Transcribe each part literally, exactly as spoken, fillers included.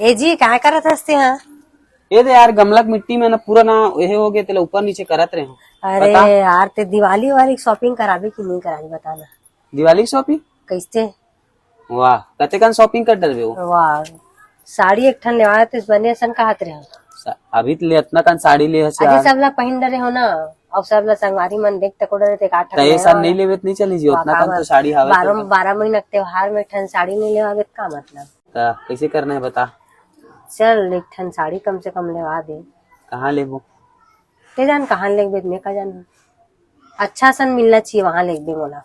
ए जी, काय करत हस ते हा? ए दे यार, गमला के मिट्टी में ना पूरा ना एहे हो गए, तेला ऊपर नीचे करत रहे हूँ। अरे बता। यार, ते दिवाली वाली शॉपिंग कराबे कि नहीं कराबे, बता ना। दिवाली की शॉपिंग? कैसे? वाह, कते कन शॉपिंग कर डरबे वो? वाह, साड़ी एक ठन लेवा ते बने असन कहत रहे हूँ। सा-, अभी तो ले इतना कन साड़ी ले हस अभी यार। सब ला पहिन डरे हो ना, और सब ला संगवारी मन देख तको डरे ते का ठन त ये लेवा सब वाला। नहीं लेबे त नहीं चली जी, वाह, उतना का कन तो बात। साड़ी हवे बारह, तो। बारह महीना के त्योहार में ठन साड़ी नहीं लेवा बे त का मतलब? त कैसे करना है बता? चल, एक ठन साड़ी कम से कम लेवा दे। कहाँ लेबो? ते जान कहाँ लेबे, मैं का जान। अच्छा सन मिलना चाहिए, वहाँ लेबे मोला।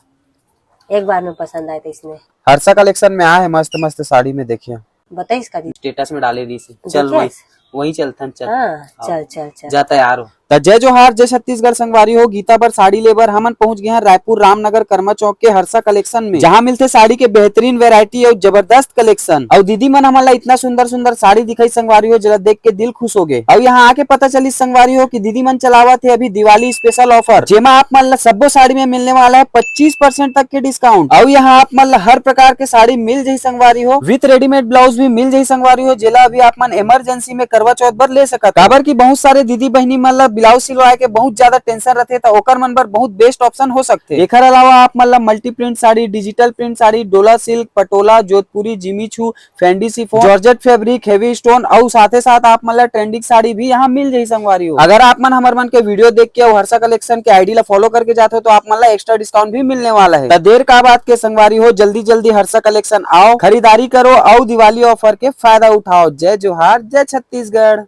एक बार में पसंद आए तो इसने। हर्षा कलेक्शन में आए है मस्त मस्त साड़ी में, देखिए। बताइस का जी? स्टेटस में डाले रही से। चल देखे? वहीं, वहीं चलथन, चल। हाँ, हाँ। चल, चल, चल। जा तैयार हो। त जय जोहार, जय छत्तीसगढ़ संगवारी हो। गीता बर साड़ी लेबर हमन पहुंच गए हैं रायपुर रामनगर कर्मा चौक के हर्षा कलेक्शन में, जहां मिलथे साड़ी के बेहतरीन वैरायटी और जबरदस्त कलेक्शन। और दीदी मन हमन ला इतना सुंदर सुंदर साड़ी दिखाई संगवारी हो, जेला देख के दिल खुश हो गए। और यहाँ आके पता चली संगवारी हो कि दीदी मन चलावत है अभी दिवाली स्पेशल ऑफर, जेमा आप मन ला सब्बो साड़ी में मिलने वाला है पच्चीस परसेंट तक के डिस्काउंट। और यहाँ आप मन ला हर प्रकार के साड़ी मिल जाही संगवारी हो, विथ रेडीमेड ब्लाउज भी मिल जाही संगवारी हो, जेला अभी आप मन इमरजेंसी में करवा चौथ बर ले सकत हो। काबर कि बहुत सारे दीदी बहिनी मन ला ब्लाउज सिलवाए के बहुत ज्यादा टेंशन रहथे, त ओकर मन बर बहुत बेस्ट ऑप्शन हो सकथे। एखर अलावा आप मन ला multi print sari, digital print sari, Dola silk, Patola, Jodhpuri, Jimmy Choo, Fendi chiffon, georgette fabric, heavy stone, अउ साथे साथ आप मन ला ट्रेंडिंग साड़ी भी यहाँ मिल जाही संगवारी हो। अगर आप मन हमर मन के वीडियो देख के अउ हर्षा कलेक्शन के आईडी ला फॉलो करके जात हो, तो आप मन ला एक्स्ट्रा डिस्काउंट भी मिलने वाला है। त देर का बात के संगवारी हो, जल्दी जल्दी हर्षा कलेक्शन आओ, खरीदारी करो अउ दिवाली ऑफर के फायदा उठाओ। जय जोहार, जय छत्तीसगढ़।